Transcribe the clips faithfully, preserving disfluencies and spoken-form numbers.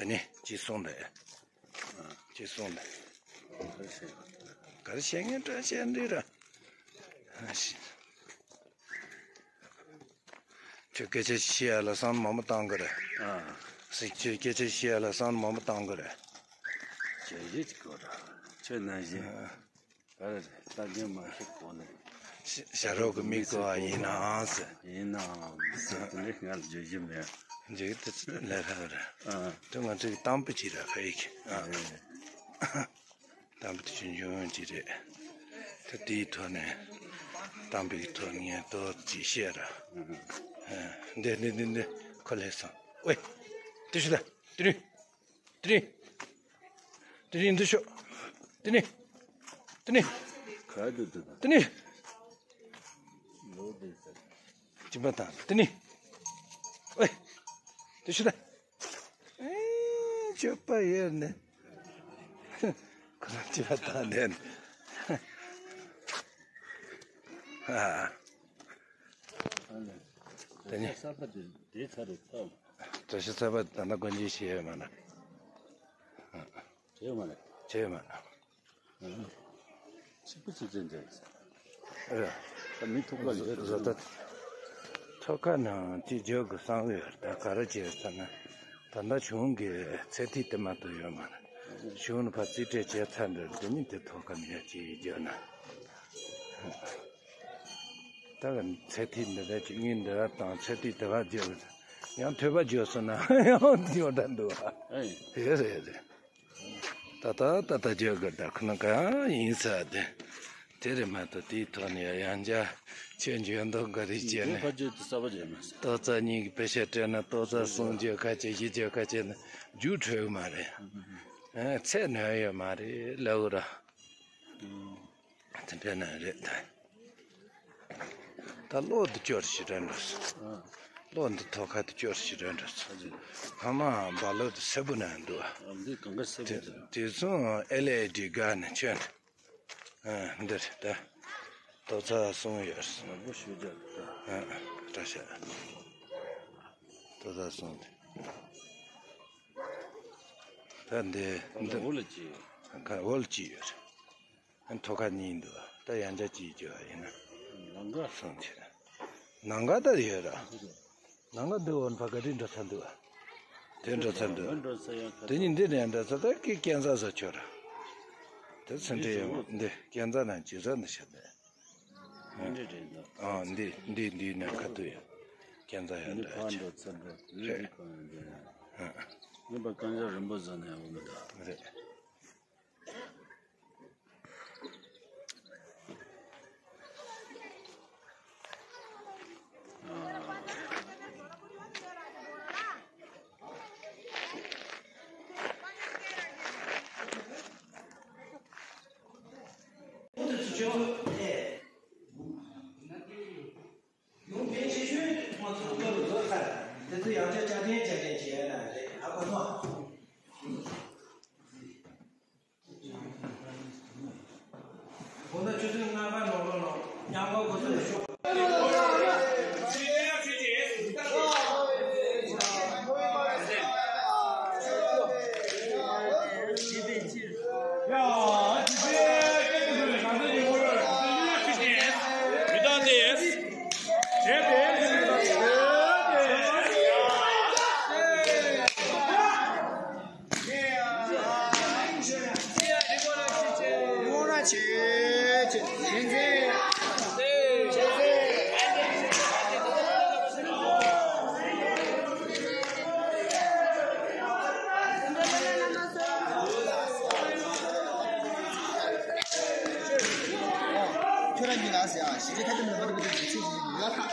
ནི་ཅི་གསུངས་དེ། ཅི་གསུངས་དེ། ག་རེ་བཤད་ངན་འདྲ་བཤད་འདི་ར། ཁྱོད་སྐད་ཆ་བཤད་ཡ་ལ་བསམ་མང་པོ་བཏང་གི་རེད། ཨ། སྲིད་ཁྱོད་སྐད་ཆ་བཤད་ཡ་ལ་བསམ་མང་པོ་བཏང་གི་རེད། ཁྱོད་ཡིད་ཀྱི་གོ་ར། ཁྱོད་ནང་བཞིན། ཨ། རེད་རེད། ལྟ་རྒྱུ་མ་ཤེས་གོ་ནས། ཤ་ཤ་རོགས་ཀྱི་མིག་གོ་བ་ཡིན་ནའང་ཟེར། ཡིན་ནའང་ཟེར་དེ་འདྲ་ང་ལ་བརྗོད་རྒྱུ་མེད། འཇིག་དེ་ཚོ་ལས་སླ་བ་རེད། ཨ། དེ་ང་ཚོའི་གཏམ་དཔེ་ཅིག་ར་ཕ་ཡིག་ཨ། རེད། གཏམ་དཔེ་ཆུང་ཆུང་ཅིག་རེད། ད་དེའི་ཐོག་ནས་གཏམ་དཔེ་གི་ཐོག་ནས་ངས་ཏོག་ཙམ་བཤད་ར། ཨ། འདི་འདི་འདི་འདི་ཁོ་ལས་སོང་། ཝེ། དེ་ཤི་ད། དེ་རིང་། དེ་རིང་། དེ་རིང་འདི་ཤོག་དེ་ནི། དེ་ནི། ག་དུ་དུ་དུ། དེ་ནི། ལོ་དེ་ཟེར། ཅི་མ་དང་དེ་ནི། ཨེ། དེ་ཤི་ད། ཨེ། སྤྱོད་པ་ཡོད་ནི། ཁོ་རང་ཅི་མ་དང་ནས། ཨ། དེ་ནི། ས་པ་དེ་དེ་ཚ་རུ་ཐོག་བཀྲ་ཤིས་ཚ་བ་ད་ལྟ་དགོན་སྦྱིན་བྱས་ཡོད་མ་ན། བྱས་ཡོད་མ་རེད། བྱས་ཡོད་མ་རེད། ཆིག་པ་ཆིག་ཅན་འདྲ་ཟེར། ཨེ། ད་མི་ཐུག་པ་ཡོད་བཟོ་ལྟ། ཐོག་ཁ་ནང་ཅིག་བརྗོད་དགོས་བསམ་གི་ཡོད་རེད། ད་ག་རེ་བྱས་ཟེར་ན། ད་ལྟ་གཞུང་གི་ཚད་ཐིག་དེ་མ་གཏོགས་ཡོད་མ་རེད། གཞུང་ནས་ཕར་རྩིས་སྤྲད་བྱས་ཚར་འདྲ་རེད། དེ་ནི་དེ་ཐོག་ཁ་ནས་ཡར་ཅིག་བརྗོད་ན། ད་ག་ཚད་ཐིག་འདི་འདྲ་ཅིག་དངུལ་འདི་འདྲ་དང་ཚད་ཐིག་དེ་ག་བརྗོད་ཡང་ཐོས་པ་བརྗོད་སོང་ན་ཡང་ཡོང་འདྲ་འདུག་ཨ། ཨེ། རེད་རེད་རེད། ད་ད་ད་ད་བརྗོད་དགོས། ད་ཁོ་ན་ག་ཡིན་ས་དེ། དེ་རེད་མ་གཏོགས་དེའི་ཐོག་ནས་ཡང་ཡང་བསྐྱར་ཆོས་འཇོན་མདོག་འགའ་རེ་བྱས་ནས། ཕ་རྒྱུད་དུ་གསར་པ་བརྗོད་མ་ཟེར། ཏོག་ཙམ་གཉིས་ཀྱི་དཔེ་ཆ་སྤྲད་ན་ཏོག་ཙམ་གསུང་བརྗོད་ཁ་ཆེ་བཞི་བརྗོད་ཁ་ཆེ་ན་རྒྱུགས་འཕྲོད་ཀྱི་མ་རེད། ཨ། ཚད་ནོན་ཡོད་མ་རེད་ལབ་ར། དེ་འདྲ་ན་རེད་ད། ད་གློག་འདི་སྐྱོར་ཞིག་རན་འགྲོ་སོང་། གློག་འདི་ཐོག་ཁ་འདི་སྐྱོར་ཞིག་རན་འགྲོ་སོང་། ཕ་མ་རྦ་ལོ་འདི་སེར་པོ་ན་འདུག་ཨ། འདི་གང་ག་སེར་པོ་འདུག་དེ་ཚོ་ཨེལ་ཨེ་ཌི་དགའ་ནས་ཁྱོད། ཨ། འདིར་ད། ཏོག་ཙམ་གསུང་ཡོད། ནག་པོ་ཞུ་རྒྱག་ད། ཨ། བཀྲ་ཤིས། ཏོག་ཙམ་གསུང་དེ། ད་འདི་འདི་འོ་ལ་ཅི་ཡོད། ག་འོ་ལ་ཅི་ཡོད། ཐོག་ཁ་གཉིས་འདུག་ད་ཡང་བསྐྱར་གཅིག་བརྗོད་པ་ཡིན་ན། ལང་ཀ། སོང་ཆེ། ལང་ཀ་ད་ཡོད་ར། ལང་ཀ་འདི་འོན་ཕ་ག་རི་འགྲོ་ཚར་འདུག་དེ་འགྲོ་ཚར་འདུག་འགྲོ་ས་ཡང་ཁ། དེ་ཉིན་འདི་ནས་འགྲོ་ཚར། ད་ཀི་ཀན་ས་ས་ཆོ་ར། དེ་ཚུན་འདྲེ་ཡོང་འདི་ཀན་ས་ན་ཇི་ས་འདི་ཤ་འདི། འདི་འདྲེ་འདྲེ་འདུག་ཨ། འདི་འདི་འདི་ནས་ཁ་ཐུག་ཡོད། ཀན་ས་ཡང་འདི་འདྲ་ཕ་ཆེ། འགྲོ་ཚར་འགྲོ་རེད། འདི་གང་ཡང་འདི། ཨ། ངས་པ་གང་ཤར་རིན་པོ་བཟོ་ནས་འོང་གི་འདུག་རེད། ཡོང་ཕན་ཆེ་ཤོས་ང་ཚོ་སྐོར་ལ་ཚར། དེ་ཚོ་ཡང་བསྐྱར་བསྐྱར་དྲན་བསྐྱར་དྲན་བྱས་ན་རེད། ཨ་ཁོ་ཐོ། ཁོ་ན་ཆུ་ཚོད་ལྔ་པ་ནང་ལོགས་ལ་ཉམས་པ་གོ་ཚོད་ཤོག་ཁྱོད་རང་གཉིས་ལ་ཟེར་ཨ། གཞིས་ཆགས་ཁ་བྲལ་མེད་པར་འདུག་པའི་ཚིག་ཡིན་ཡ་ཁ།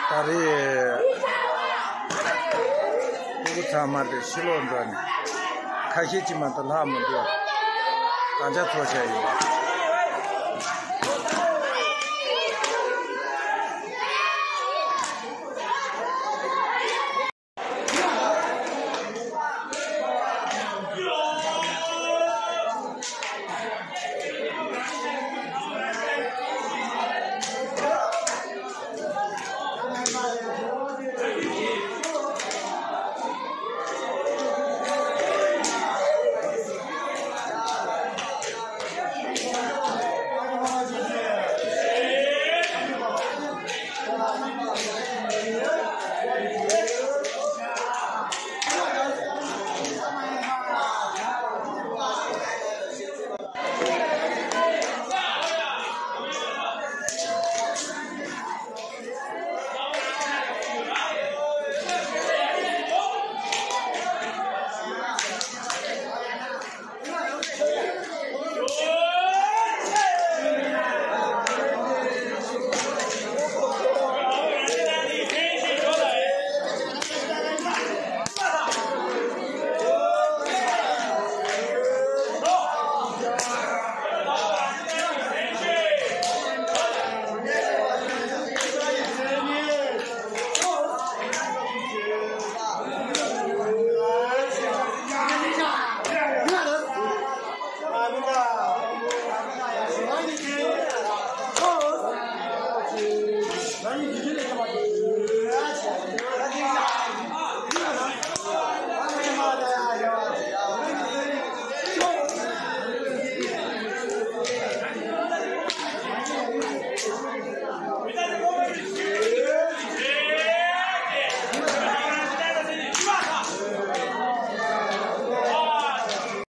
ད་རེས་སྤུ་གུ་ཚང་མ་དེ་ཕྱི་ལོགས་འགྲོ་ནས་ཁ་ཤས་ཅིག་མ་གཏོགས་ལྷག་མི་འདུག་ད་ཆ་ཚོ་བྱས་ཡིན་པ།